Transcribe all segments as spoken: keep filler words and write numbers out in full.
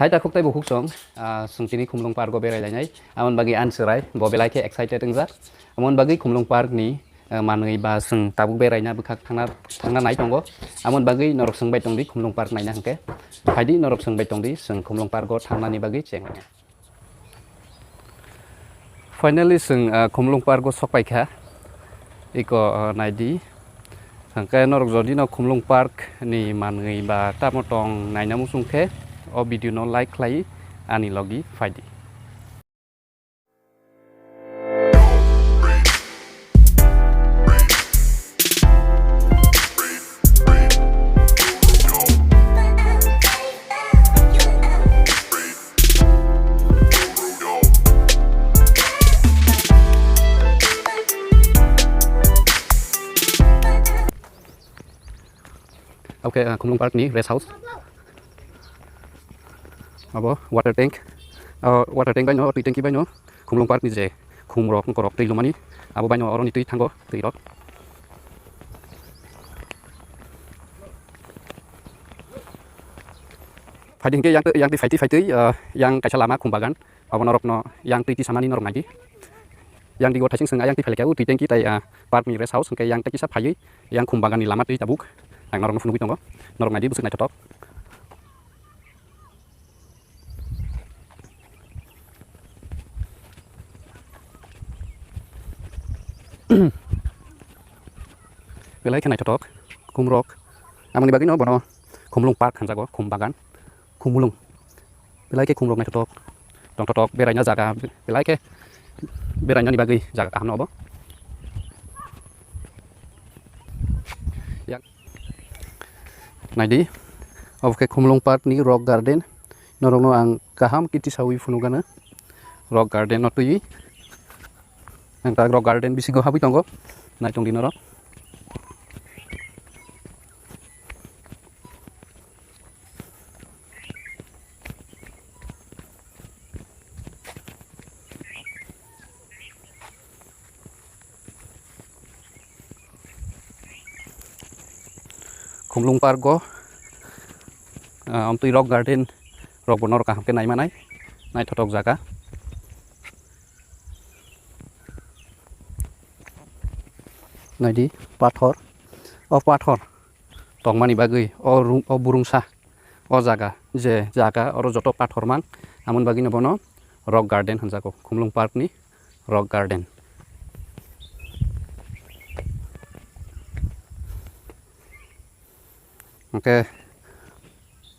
Hai takhuk tei bukhuk song, ah, chwng tini Khumlung Park o berai lainai. Amoni bagwi ani chwrai bo belai khe excited wngjak. Amoni bagwi Khumlung Park ni, ah, manwi ba chwng tabuk beraina bwkhak thangna, thangna nai tongo. Amoni bagwi norok chwng bai tongdi Khumlung Park naina hwnkhe. Phaidi norok chwng bai tongdi, chwng Khumlung Park o thangnani bagwi cheng lainai. Finally, chwng, ah, Khumlung Park o sok paikha. Iko, ah, naidi. Hwnkhe norok jodi no Khumlung Park ni manwi ba tamo tong naina muchung khe, o video no like khlai ani logi phaidi. Okay, ah, Khumlung Park ni rest house. Abo water tank. Ah, water tank bai no, twi tanki bai no. Khumlung Park ni je khum rok, wngkor rok twi lumani. Abo bai no oroni twi thango, twi rok. Phaidi hwnkhe yang, yang twi phaitwi phaitwi, ah, yang kaisa lama khum bagan. Abo norokno yang twi tisamani norok naidi. Yang digo thaising swnga yang twi phailakya o twi tanki tai, ah, park ni rest house hwnkhe yang tei kisa phaiwi yang khum bagan ni lama twi tabuk. Ang norokno phunugwi tongo. Norok naidi bwswk naithotok. Belai khe naithotok khum rok. Amoni bagwino bono Khumlung Park hwnjago, khum bagan. Khumulung. Belai khe khumrok naithotok, tongthotok, beraina jaga, belai khe berainani bagwi jaga kaham no obo. Yak-, naidi, obo khe Khumulung Park ni rock garden. Norokno ang kaham khe tisawi phunukgano rock garden no twiwi. Ang tak rock garden bisingo habwi tongo, naitongdi norok. Khumlung Park o, ah, amtwi rock garden rok bo norok kaham khe naimanai, naithotok jaga. Naidi, pathor, o pathor tongmani bagwi o rung-, o burungsa, o jaga, je jaga oro joto pathor mang, amoni bagwino bono rock garden hwnjago, Khumlung Park ni rock garden. Hwnkhe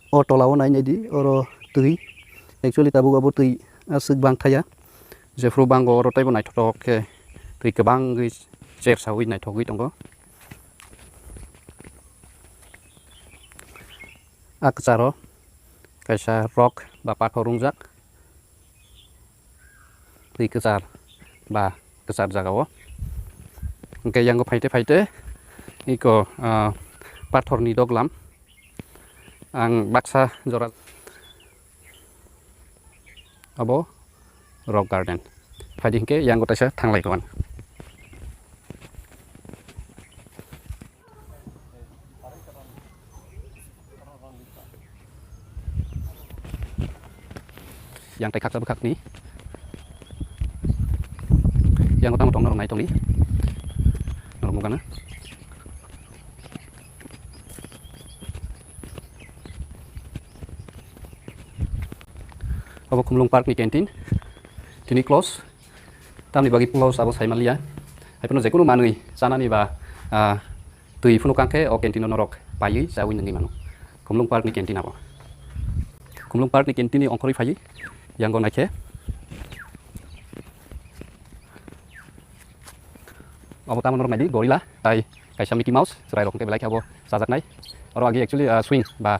o tola o nai naidi, oro twi, actually tabuk abo twi aswk bang thaya, jephru bango oro teibo naithotok khe twi kwbangwi chersawi naithogwi tongo. A kwcharo kaisa rock ba pathor wngjak. Twi kwchar ba kwchar jaga o. Hwnkhe yango phaite phaite iko, ah, pathor ni doglam. Ang baksa jora abo rock garden. Phaidi hwnkhe yango taisa thanglai tongan. Yang tai khaksa bwkhakni. Yang tamo tong norok nai tongni. Norok mugana. Obo Khumlung Park ni canteen. Tini close. Tamni bagwi close abo sai manliya. Haiphano jekunu manwi chanani ba, ah, twi phunuk kangkhe o canteen o norok paiwi chawi nungwi mano. Khumlung Park ni canteen abo. Khumlung Park ni canteen ni ongkhorwi phaiwi yango naikhe. Obo tamo norok naidi gorilla tai kaisa Mickey Mouse chwrai rok hwnkhe belai khe abo chajaknai. Oro agi actually, ah, swing ba,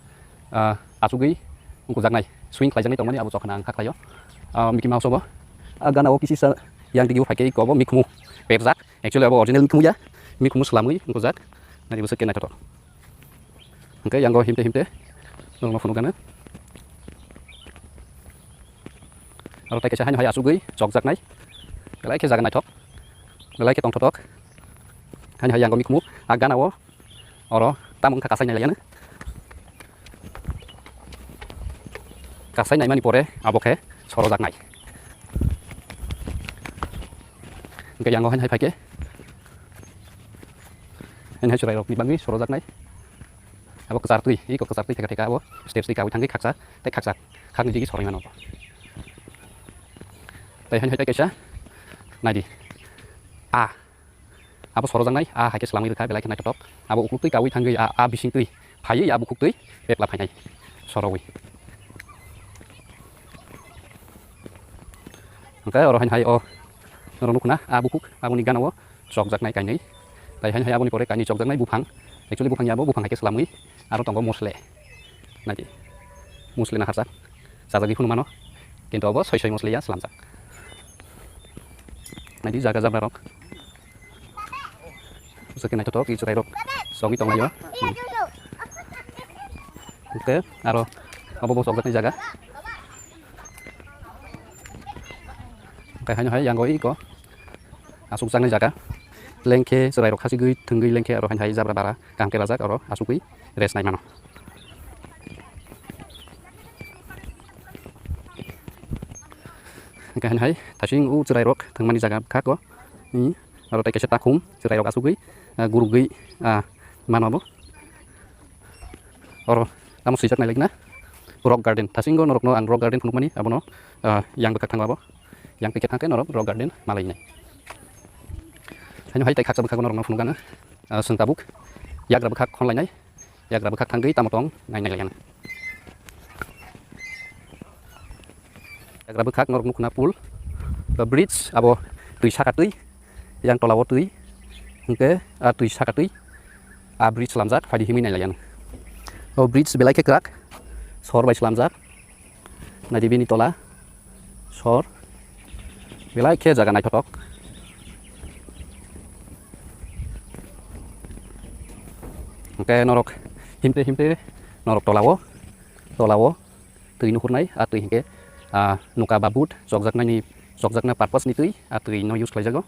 ah, achugwi wngkukjaknai. Swing khlaijaknai tongmani abo chokha ang kha khlaio. Ah, Mickey Mouse obo. Ah, gana o kisisa yang digi o phaikhe iko obo mikhumu perjak. Actually abo original mikhumu ya. Mikhumu swlamwi wngkukjak. Nari bwswk khe naithotok. Hwnkhe yango himte himte norokno phunukgana. Aro tai kaisa haino hai achugwi chokjaknai. Belai khe jaga naithok. Belai khe tongthotok. Haino hai yango mikhumu. A gana o. Oro tamo wngkha kasai nailaiyano. tasai naimani pore abo khe sorojaknai. Hwnkhe yango haino hai phaikhe, haino hai chwrairokni bagwi sorojaknai. Abo kwchar twi, iko kwchar twi theka theka abo steps twi kawi thangwi khaksa tei khaksa khakni digi soroi mano. Tei haino hai tei kaisa naidi. A. Abo sorojaknai, a hai khe swlamwi rwkha, belai khe naithothok. Abo ukluk twi kawi thangwi a, a bising twi phaiwi a bukhuk twi petla phainai sorowi. Hwnkhe oro haino hai o norok nukhuna a bukhuk, aboni gana o chokjaknai kainwi. Tai haino hai aboni pore kainwi chokjaknai buphang. Actually buphang ya bo, buphang hai khe swlamwi aro tongo mosle. Naidi. Mosle na harjak. Chajagwi phunuk mano. Kintu abo soi soi mosle ya swlamjak. Naidi jaga jabra rok. Bwswk khe naithothok, i chwrairok chogwi tonglaio. Hmm. Hwnkhe aro obo bo chokjaknai jaga. Hwnkhe haino hai yango iko aswkjaknai jaga. Lengkhe chwrairok khachigwi thwngwi lengkhe aro haino hai jabra bara kaham khe rajak aro aswkwi rest nai mano. Hwnkhe haino hai thasing o chwrairok thwngmani jaga bwkhak o. Hmm. Oro tei kaisa takhum chwrairok asugwi, ah, gurugwi, ah, mano bo. Oro tamo swijak nailaikna Rock Garden. Thasingo norokno ang Rock Garden phunukmani, abono, ah, yang bwkhak thango abo. Yang ticket thangkhe norok Rock Garden malainai. Haino hai tei khaksa bwkhago norokno phunukgano, ah, chwng tabuk yagra bwkhak khonlainai. Yagra bwkhak thangwi tamo tong nai nai laiyana. Yagra bwkhak norok nukhuna pool. Bridge abo twi saka twi. Yang tola o twi. Hwnkhe a twi saka twi. A bridge slamjak phaidi himwi nai laiyana. O bridge belai khe kwrak. Sor bai slamjak. Naidi bini tola sor belai khe jaga naithothok. Hwnkhe norok himte himte norok tola o, tola o twi nuhurnai, a twi hwnkhe, ah, nuka ba boat chokjaknani, chokjakna purpose ni twi a twi no use khlaijago.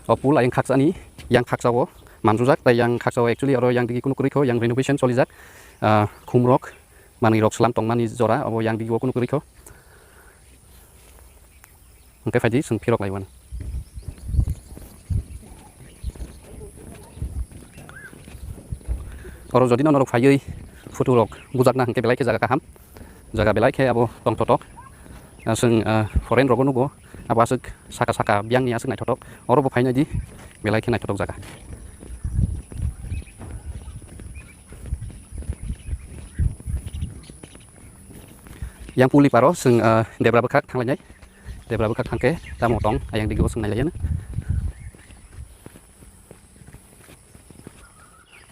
O pool ayang khaksani, yang khaksao manjujak, tai yang khaksao actually oro yang digi kunu kwrwi kho, yang renovation cholijak, ah, khumrok, manwirok slam tongmani jora, obo yang digi o kunu kwrwi kho. Hwnkhe phaidi chwng phirok laiwani. Oro jodi no norok phaiwi photo rok bujakna hwnkhe belai khe jaga kaham. Jaga belai khe abo tongthotok. Ah, chwng, ah, foreign rogo nugo. Abo aswk saka saka biyangni aswk naithotok. Oro bo phainaidi belai khe naithotok jaga. Yang pool ni paro chwng, ah, debra bwkhak thanglainai. Debra bwkhak thangkhe tamo tong ayang digi o chwng nailaiyana.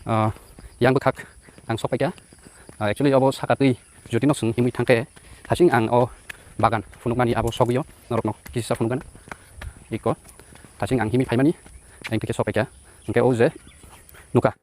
Ah, yang bwkhak ang sok paikha. Ah, actually obo saka twi jodi no chwng himwi thangkhe thasing ang o bagan phunukmani abo sogwi o norokno kisa phunukgana. Iko thasing ang himwi phaimani ayang thikhe sok paikha. Hwnkhe o je nukha.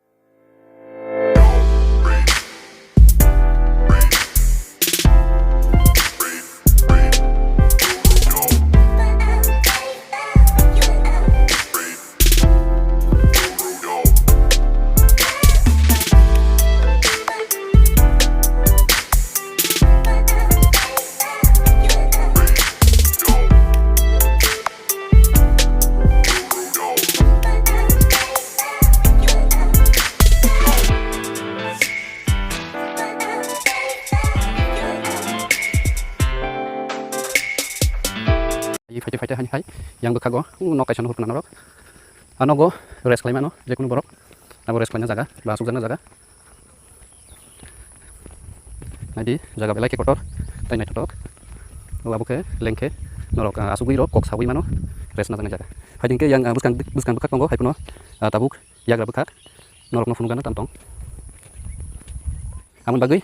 Phaite phaite haini hai yang bwkhago, uh, nok kaisa nuhur khna norok. A nogo rest khlaimano jekunu borok. Abo rest khlaina jaga, ba asukjakna jaga. Naidi, jaga belai khe kotor, tei naithothok. O abo khe lengkhe norok, ah, asugwi rok kok sawi mano, rest najaknai jaga. Phaidi hwnkhe yang, ah, bwskang, bwskang bwkhak tongo, hai phano, ah, tabuk yagra bwkhak norokno phunukgana tang tong. Aboni bagwi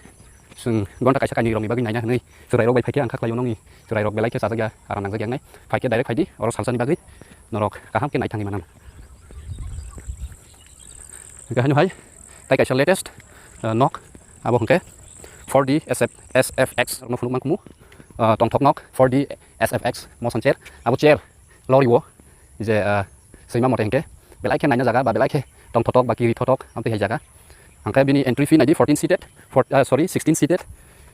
chwng gonta kaisa kainwi rokni bagwi naina hwnwi chwrairok bai phaikhe ang kha khlaio nokni chwrairok belai khe chajakya, aram nangjak yaknai. Phaikhe direct phaidi, oro salsani bagwi norok kaham khe naithangwi manana. Hwnkhe haino hai tai kaisa latest, ah, nok, abo hwnkhe four D S F, S F X rokno phunuk mangkumu, ah, tongthok nok four D S F X motion chair, abo chair lori o je, ah, swima mote hingke belai khe naina jaga ba belai khe tongthotok ba kiri thotok amtwi hai jaga. Hingke bini entry fee naidi fourteen seated, four, ah, sorry, sixteen seated,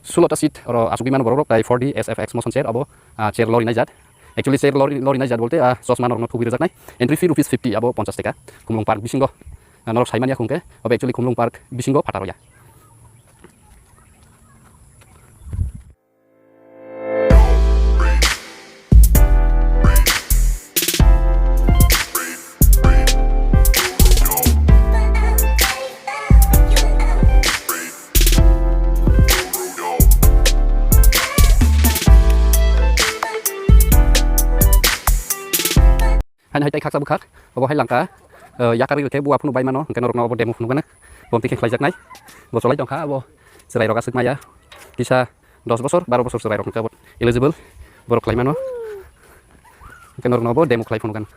sulota seat oro asugwi mano borok rok, tai four D S F X motion chair abo, ah, chair lori nai jat. Actually, chair lori, lori nai jat bolte, ah, chosma norokno thubwi rwjaknai. Entry fee rupees fifty, abo ponchash taka. Khumlung Park bisingo, ah, norok saimani ya khungke, obo actually Khumlung Park bisingo phataro ya. Haino hai tai khaksa bwkhak, obo hai langka, eh, yakarwi rwkhe buwa phunu bai mano, hwnkhe norokno obo demo phunukgana, bomtwi khe khlaijaknai, bo cholai tongkha, abo chwrairok aswk maya, kisa dos bosor, baro bosor chwrairok hwnkhe abo eligible, borok khlai mano, hwnkhe norokno obo demo khlai phunukgana.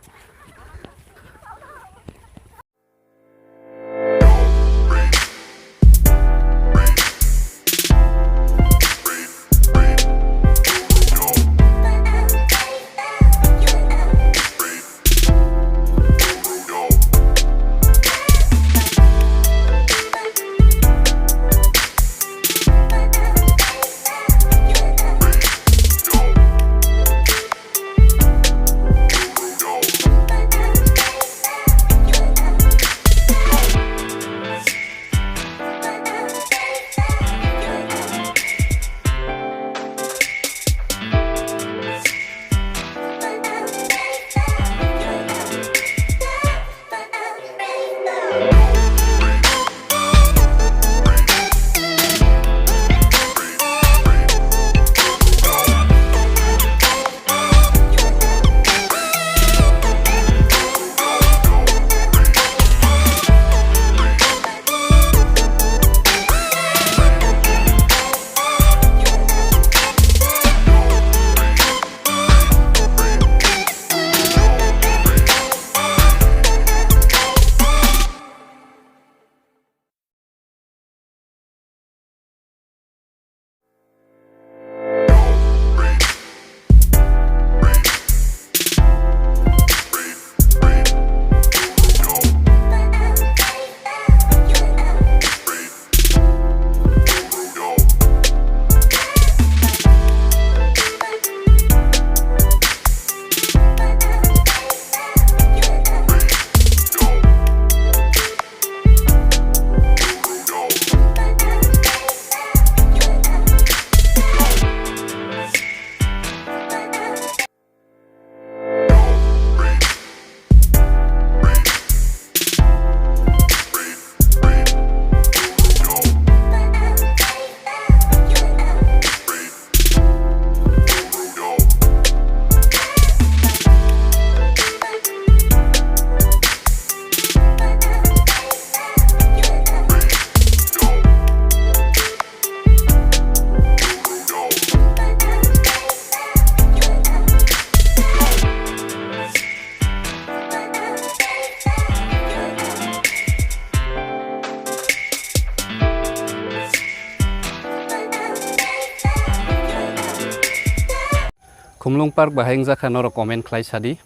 Khumlung Park bahai wngjakha norok comment khlai sadi.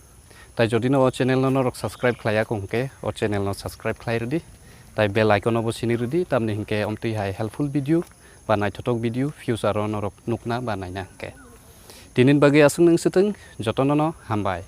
Tai jodi no o channel no norok subscribe khlai ya kong khe o channel no subscribe khlai rwdi. Tai bell icon no bo sini rwdi, tamni hinkhe omtwi hai helpful video ba naithothok video future o norok nukna ba naina hinkhe. Tinin bagwi aswk nung swtwng, jotono no hambai.